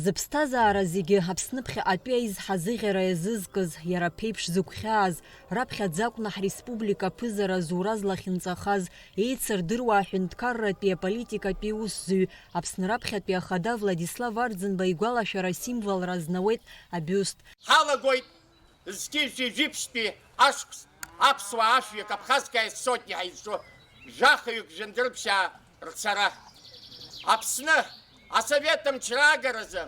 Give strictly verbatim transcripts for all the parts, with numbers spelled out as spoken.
Зыԥсҭазаара зегьы Аԥсны ԥхьаҟатәи аизҳазыӷьара иазызкыз, иара аԥеиԥш зыгәхьааз, раԥхьаӡа акәны ҳреспублика аԥызара зура злахьынҵахаз, еицырдыруа аҳәынҭқарратәи аполитикатәи усзуҩ, Аԥсны раԥхьатәи ахада Владислав Арӡынба игәалашәара асимволра азнауеит абиуст. Ҳалагоит зқьи жәшәи жәиԥшьтәи ашықәс аԥсуаа ашәҩык Абхазская сотни ҳәа изҿу жәахаҩык жәындырԥшьаа рцара. Аԥсны асовет амчра агаразы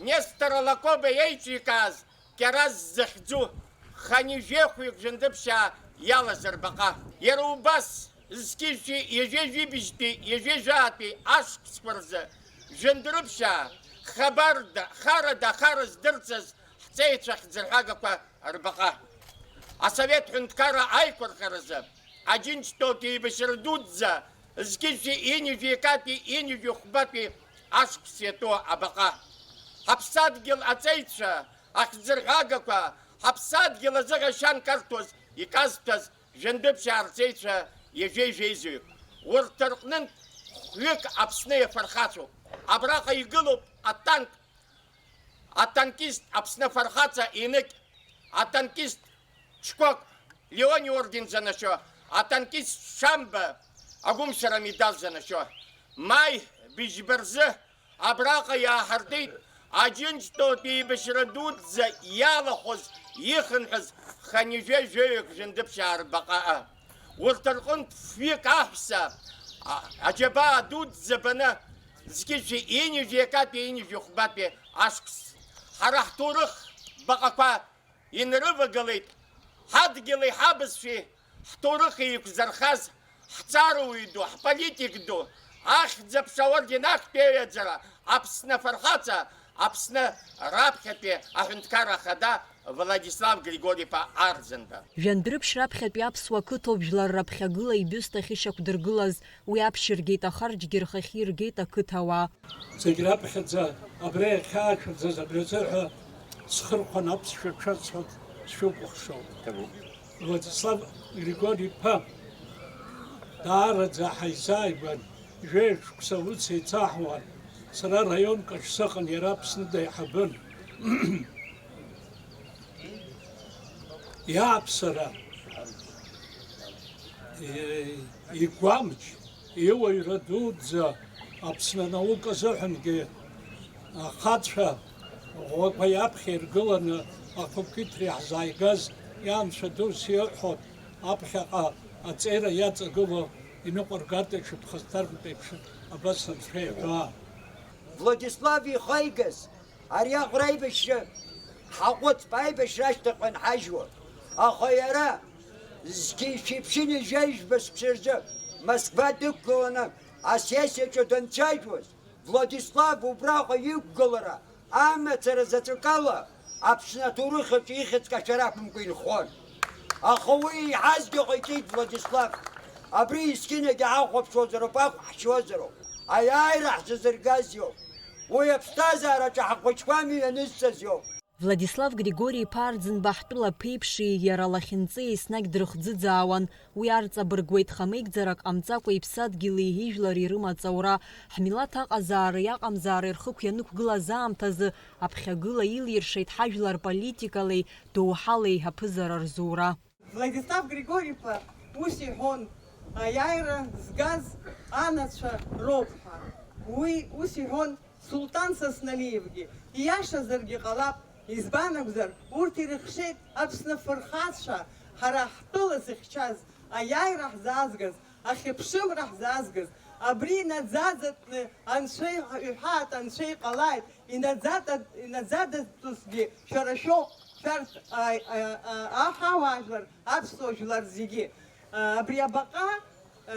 Нестор Лакоба еиҿикааз Кьараз захьӡу ханижәехәҩык жәындыԥшьаа иалаз рбаҟа. Иара убас зқьи жәшәи ҩажәи жәибжьтәи ҩажәи жәаатәи ашықәсқәа рзы жәындырԥшьаа хабарда, харада ахара здырцаз ҳҵеицәа хьӡырҳәагақәа рбаҟа. Асовет ҳәынҭқарра аиқәырхаразы Аџьынџьтәылатәи еибашьра дуӡӡа зқьи жәшәи ҩынҩажәи акатәи ҩынҩажәи хәбатәи ашықәс иатәу абаҟа. Ҳаԥсадгьыл аҵеицәа ахьӡырҳәагақәа, ҳаԥсадгьыл азыҳәа ашьа нкарҭәоз иказҭәаз жәындыԥшьаа рҵеицәа ҩажәеи жәеизаҩык. Урҭ рҟнынтә хәҩык Аԥсны иафырхацәоуп. Абраҟа игылоуп атанк, атанкист Аԥсны афырхаҵа Еник, атанкист Чкок Леон иорден занашьо, атанкист Шамба агәымшәара амедал занашьо. Маи быжьба рзы абраҟа иааҳартит Аџьынџьтәылатәи еибашьра дуӡӡа иалахәыз, ихынҳәыз ханижәеи жәаҩык жәындыԥшьаа рбаҟа. Урҭ рҟынтә фҩык аҳәса, а-, аџьабаа дуӡӡа баны, зқьи жәшәи ҩынҩажәи акатәи ҩынҩажәи хәбатәи ашықәс. Ҳара ҳҭоурых баҟақәа инрывагылеит, ҳадгьыли ҳабызшәеи ҳҭоурых еиқәзырхаз, ҳҵарауаҩ ду, ҳполитик ду, ахьӡ-аԥша аорден актәи аҩаӡара, Аԥсны афырхаҵа, Аԥсны раԥхьатәи аҳәынҭқарра ахада Владислав Григори-иԥа Арӡынба. Жәандәрыԥшь раԥхьатәи аԥсуа қыҭоуп жәлар раԥхьагыла ибиуст ахьышьақәдыргылаз, уи аԥшьыргеит ахарџьгьы рхахьы иргеит ақыҭауаа. Зегь раԥхьаӡа абра иахьаашәырӡаз абри азыҳәа схырхәан аԥсшәа ҽацәак сшәыкәыхшоуп. Владислав Григори-иԥа даараӡа ҳаизааигәан, жәаҩа шықәса ус еицаҳуан, сара раионк аҿы сыҟан, иара Аԥсны деиҳабын. Иааԥсара, и-, игәамч, иуаҩра дуӡӡа Аԥсны анаука азыҳәангьы ахацәа ӷәӷәақәа иаԥхьа иргыланы ахақәиҭра иаҳзааигаз ианцәа дус иҳәон, аԥхьаҟа аҵеира иаҵагылоу иныҟәаргартә аҽыԥхасҭартә еиԥш абас анцәа иҳәаа. Владислав ихы аигаз ари аҟәра аибашьра ҳаҟәыҵп, аибашьра ашьҭахь анҳажьуа. Аха иара зқьи жәшәи ԥшьынҩажәи жәба шықәса рзы Москва дықәгыланы асессиаҿы данцәажәоз, Владислав убраҟа иқәгылара амацара заҵәык ала Аԥсны аҭоурых аҿы ихьӡ кашәара ақәымкәа инхон. Аха уи еиҳазгьы ҟаиҵеит Владислав. Абри есқьынагьы ҳахәаԥшуазароуп, ахә ҳшьуазароуп. Аиааира ҳзазыргаз иоуп. Уи аԥсҭазаараҿы ҳхәыҷқәа амҩа ианызҵаз иоуп. Владислав Григори-иԥа Арӡынба ҳтәыла ԥеиԥши иара лахьынҵеи еснагь дрыхӡыӡаауан, уи арҵабыргуеит, хамеигӡарак ҟамҵакәа иԥсадгьыли ижәлари рымаҵ аура, ҳмилаҭ аҟазаареи аҟамзаареи рхықә ианықәгылаз аамҭазы аԥхьагыла илиршеит ҳажәлар политикалеи доуҳалеи аԥызара рзура. Владислав Григори-иԥа ус иҳәон, аиааира згаз анацәа роуп ҳәа. Уи ус иҳәон Султан Сасналиевгьы. Ииашазаргьы ҟалап, избан акәзар, урҭ ирыхшеит Аԥсны афырхацәа, ҳара ҳтәыла зыхьчаз, аиааира ҳзаазгаз, ахьыԥшымра ҳзаазгаз, абри инаӡаӡатәны Анцәа иҳәаат, Анцәа иҟалааит, инаӡата-, инаӡадатәысгьы шәара шәоуп, шәарҭ, а, а, а, аҳауаажәлар, аԥсуа жәлар зегьы. А, абри абаҟа, а,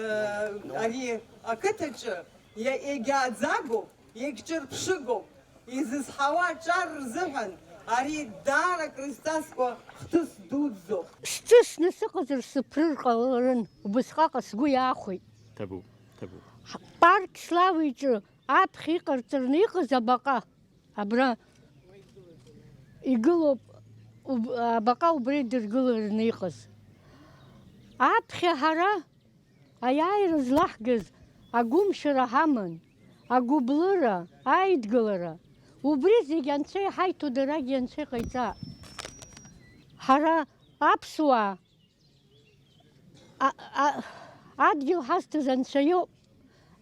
ари ақыҭаҿы иа-, егьааӡагоуп, егьҿырԥшыгоуп. Изызҳауа аҿар рзыҳәан ари даара акрызҵазкуа хҭыс дуӡӡоуп. Сҿысны сыҟазар сыԥрыр ҟаларын, убысҟаҟа сгәы иаахәеит. Ҭабуп, ҭабуп. Ҳ-, Парк Славы иҿы аԥхьа иҟарҵараны иҟаз абаҟа, абра игылоуп, уб-, абаҟа убра идыргылараны иҟаз. Аԥхьа ҳара аиааира злаҳгаз агәымшәара ҳаман. агәыблыра, аидгылара, убри зегь Анцәа иҳаиҭо дарагьы Анцәа иҟаиҵа. Ҳара аԥсуаа а-, а-, адгьыл ҳазҭаз Анцәа иоуп,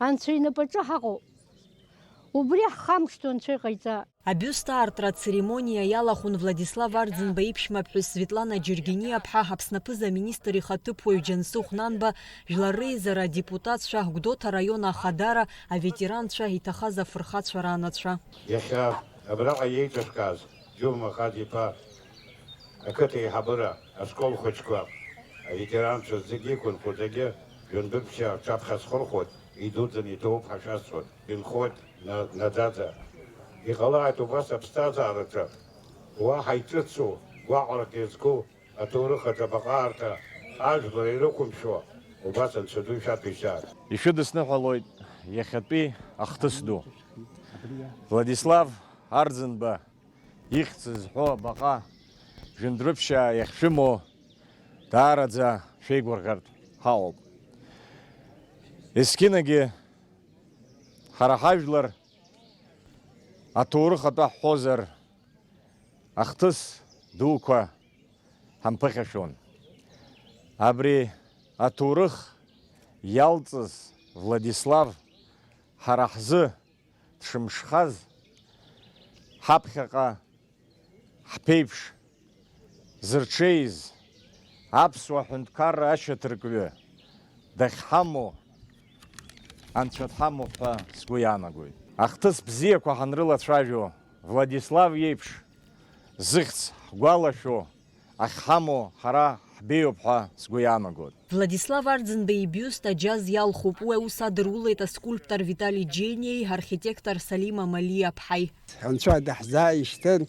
Анцәа инапаҿы ҳаҟоуп. Убри ҳхамышҭуа Анцәа иҟаиҵа. Абиуст аартра ацеремониа иалахәын Владислав Арӡынба иԥшәма ԥҳәыс Светлана Џьергениаԥҳа, Аԥсны аԥыза-министр ихаҭыԥуаҩ Џьансыхә Нанба, Жәлар Реизара адепутатцәа, Гәдоуҭа араион Ахадара, аветеранцәа, иҭахаз афырхацәа раанаҵәа. Иахьа абраҟа иеиҿыхкааз Џьума Хаӡ-иԥа ақыҭа аиҳабыра, ашкол хәыҷқәа, аветеранцәа зегьы иқәынхоз зегьы жәындәыԥшьаа рҿаԥхьа схырхәоит, идуӡӡаны иҭабуп ҳәа шәасҳәоит. Инхоит на-, наӡаӡа. Иҟалааит убас аԥсҭазаараҿы уаҳа иҿыцу, гәаҟрак иазку аҭоурых аҿы абаҟа аарҭа ажәлар ирықәымшәо убас Анцәа ду ишәаҭәеишьааит. Ишәыдысныҳәалоит иахьатәи ахҭыс ду. Владислав Арӡынба ихьӡ зҳәо абаҟа жәындәрыԥшьаа иахьшәымоу даараӡа шәеигәырӷьартә ҳаҟоуп. Есқьынагьы ҳара ҳажәлар аҭоурых атәы ҳҳәозар, ахҭыс дуқәа ҳамԥыхьашәон. Абри аҭоурых иалҵыз Владислав ҳара ҳзы дшымшхаз, ҳаԥхьаҟа ҳԥеиԥш зырҽеиз аԥсуа ҳәынҭқарра ашьаҭаркҩы дахьҳамоу Анцәа дҳамоуп ҳәа сгәы иаанагоит. Ахҭыс бзиақәа ҳанрылацәажәо, Владислав иеиԥш зыхьӡ ҳгәалашәо ахьҳамоу ҳара ҳбеиоуп ҳәа сгәы иаанагоит. Владислав Арӡынба ибиуст аџьаз иалхуп, уи аус адырулеит аскульптор Витали Џьениеи архитектор Салим Амалиаԥҳаи. Анцәа даҳзааишьҭын,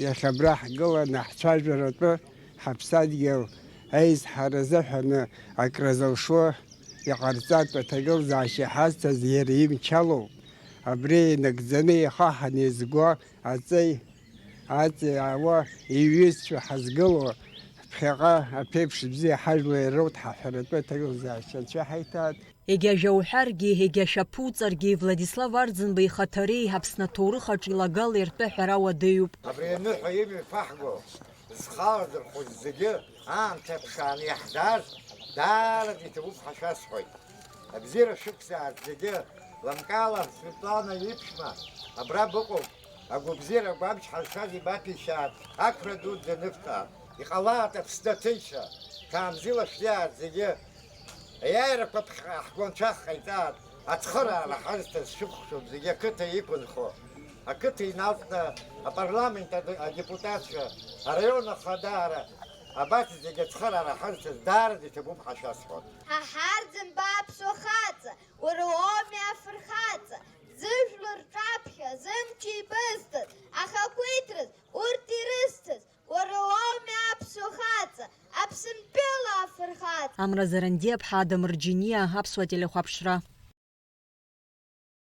иахьа абра ҳгыланы ҳцәажәаратәы ҳаԥсадгьыл аизҳара азыҳәаны акры зылшо иҟарҵартә аҭагылазаашьа иҳазҭаз иара имчалоуп. Абри инагӡаны ихаҳаны изго аҵеи, аҵеи аауа иҩызцәа ҳазгыло, ԥхьаҟа аԥеиԥш бзиа ҳажәлар ирауҭ ҳаҳәаратәы аҭагылазаашьа анцәа ҳаиҭааит. Егьа жәа уҳәаргьы, егьа шәаԥуҵаргьы, Владислав Арӡынба ихаҭареи Аԥсны аҭоурых аҿы илагалеи ртәы аҳәара уадаҩуп. Абри аныҳәа имҩаԥаҳго, зхала дырхәыз зегьы аамҭа ԥшааны иаҳзааз, даараӡа иҭабуп ҳәа шәасҳәоит. Абзиара шәықәзааит зегьы, лымкаала Светлана иԥшәма абра быҟоуп, агәабзиара агәамч ҳазшаз ибаҭәеишьааит, ақәра дуӡӡа ныбҭааит. Иҟалааит Аԥсны аҭынчра, ҭаамзила шәзиааит зегьы. Аиааирақәа ԥхьаҟа ҳгәы анцәа ҳҟаиҵааит, ацхыраара ҳазҭаз шәыхәшәуп зегьы ақыҭа иқәынхо, ақыҭа иналтәны апарламент аде-, адепутатцәа, араион ахадаара, абас зегьы ацхыраара ҳазҭаз даараӡа иҭабуп ҳәа шәасҳәоит. Ҳа ҳарӡынба аԥсуа хаҵа, уара уоуми афырхаҵа, зыжәлар рҿаԥхьа зымч еибызҭаз, ахақәиҭраз урҭ ирызҭаз, уара уоуми аԥсуа хаҵа, Аԥсынтәыла афырхаҵа. Амра Зарандиаԥҳа, Адамыр Џьениа, Аԥсуа телехәаԥшра.